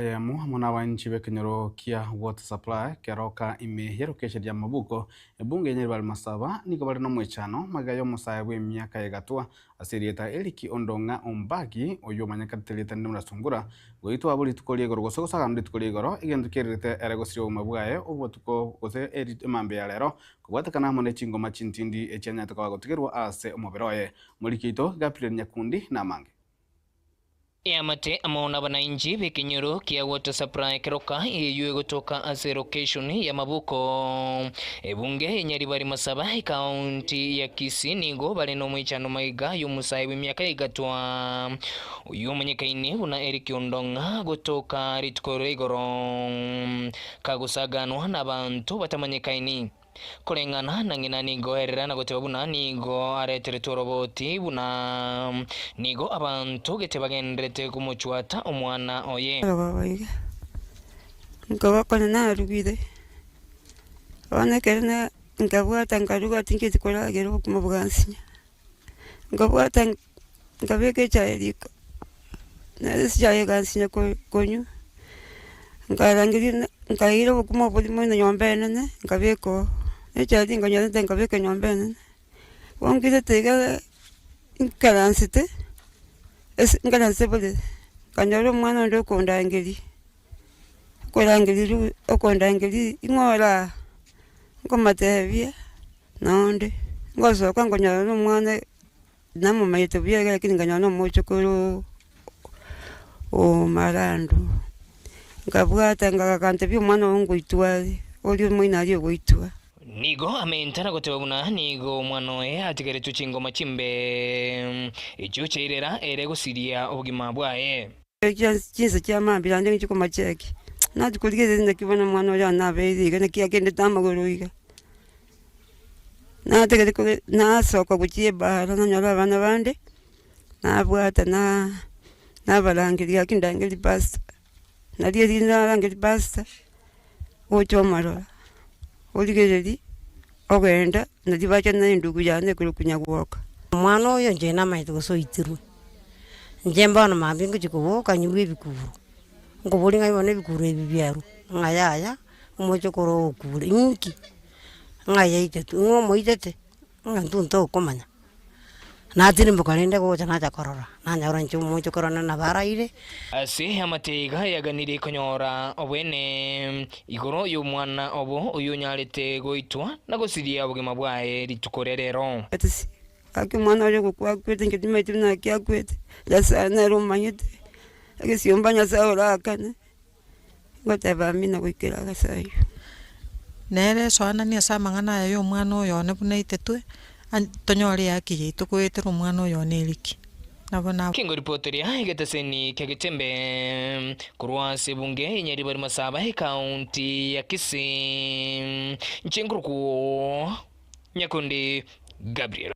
Eyemo amo nabainchi b'ekenyoro kia Water Supply keroka ime y'erokeseni ya Mabuko, ebunge ya Nyaribari Masaba nigo bare nomoichano magega y'omosae bw'emiaka egatwa ase erieta Eric Ondong'a Ombagi oyio omanyekanete erieta rinde buna Sungura goitwa abwo rituko ri'igoro gose gosaganwa rituko ri'igoro egento kiererete ere gosiria obogima bwaye obotuko gose emambia ya rero kobwatekana amo ne chingoma chintindi echianyarete koba gotigerwa ase omobere oye. Moriki oito Gabriel Nyakundi namange. Eamate amo nabanainchi b'ekenyoro kia Water Supply Keroka eyio egotoka ase location ya Mabuko, ebunge ya Nyaribari Masaba, ekaunti ya Kisii nigo bare nomoichano magega y'omosae bw'emiaka egatwa oyio omonyekaine buna Eric Ondong'a gotoka rituko ria igoro kagosaganwa nabanto batamanyekaini. Koreng'ana na ng'ina nigo erera na goteba buna nigo areteretwe oroboti, buna nigo abanto gete bagendererete komochwata omwana oye. Baba iga, nkaba konya narugire, bono ekero na nkabwata nkaruga tinchieti koragera obokima bwansinya, nkabwata Nkabeka echae riko, nere echae egansinya konywa, nkarangeria na nkaira obokima oborimo na enyomba enene, nkabeka oo, echae tinkonyorete nkabeka enyomba enene. Bono nkirete iga nkaransete, ase nkaransete borere, nkanyora omwana onde okondangeria, okorangeria ru okondangeria ing'o ore aa, nkomotebia nonde, ngosoka nkonyora na omwana. Namomaete buya iga lakini nkanyora nomochokoro o Marando, nkabwata ngagakantebia omwana oo ngoitwa are, oria omoino aria ogoitwa. Nigo amenta na goteba buna nigo omwana oye atigaretwe chingoma chimbe, echio chiairera ere gosiria obogima bwaye. Chinsa chia mambia naende nchia komacheki, nachia korigereria naki bono omwana oria nabeire iga naki agendete amagoro iga. Nategereri kore nasoka gochia ebara nanyora abana bande, nabwata na nabarangeria gaki ndangerie pastor, nario erinde narangeria pastor, gocha omorora, origereria, ogenda nario bacha na endugu yane ekorokwa Nyagwoka. Omwana oyo inche namanyete gose oitirwe, inche bono mambia ngochia koboka nyigwe ebikuro, nkoboria ng'a bono ebikuro ebi biarwa, ng'a yaya, omochokoro oo okure, inki? Ng'a yaitetwe, ng'a omoitete, ng'a intwe ntokomanya. Natirimboka rende gocha nacha korora, nanyora inche omochokoro one nabo araire. Ase amateiga yaganirie konyora obwene igoro y'omwana obo oyonyarete goitwa na gosiria obogima bwaye rituko ria rero. Gaki omwana oria ogokwa akwete inche timanyeti buna naki akwete, Nyasae nere omanyete, egesiomba Nyasae orakane. Ngoteba amina goikera ase ayio. Nere esoananie ase amang'ana aya y'omwana oyo one buna aitetwe, tonyore ehaki yaito goetera omwana oyo one eriki. Nabo na. Kengoripoteria egeteseni kia Getembe korwa ase ebunge ya Nyaribari Masaba ekaunti ya Kisii. Inche nkorokwo Nyakundi Gabriel.